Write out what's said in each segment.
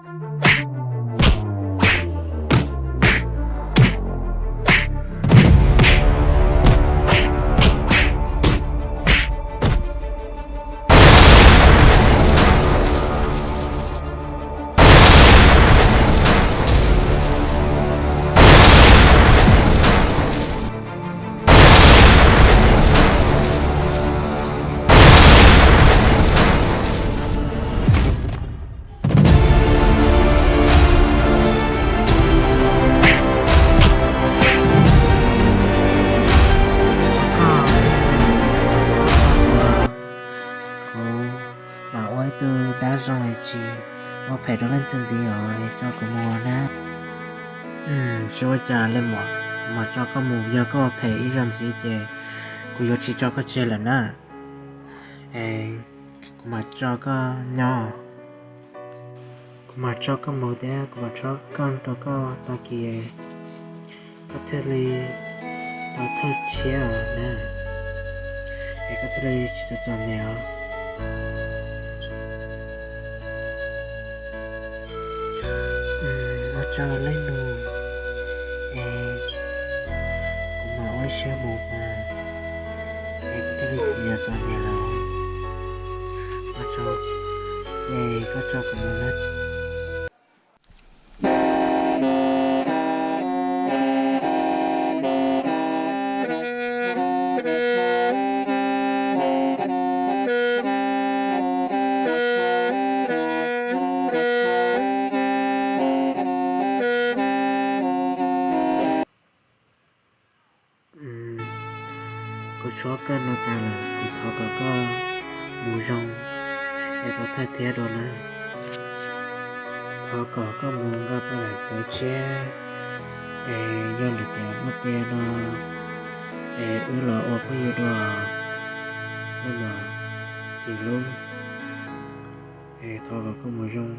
Kuv mam ua ib tug dab zoo es tsis ua phem rau leej twg ntxiv os, es tso kuv mus na. Tsis ua cas li mas, kuv mam tso koj mus, yog koj ua phem ib zaug ntxiv ces kuv yuav tsis tso koj tseg lawm na. Es kuv mam tso koj nyob, kuv mam tso koj mus thiab kuv mam tso koj rau koj tag kis, koj thiaj li tau thawj tshiab na, es koj thiaj li tsis txom txom nyem os. Ua tsaug leej nus, es kuv mam ua ib siab mus mas, es kuv thiaj li tsis txom nyem lawm. Ua tsaug, es koj tso kuv mus na. Kuv tshuab koj no tas lawm, kuv thov kom koj mus zoo, es tau thawj thiab dua na. Thov kom koj mus nkaj poj niam tawv tshiab, es yog lwm tiam muaj tiag no, es wb los ua phooj ywg dua, nej mas txiv hlub. Es thov kom koj mus zoo.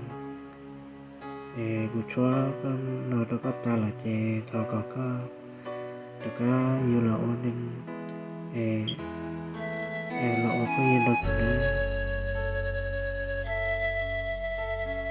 Es kuv tshuab koj no rau koj tas lawm ces thov kom koj rov qab yuav los ua neeg, es los ua phooj ywg nrog kuv na.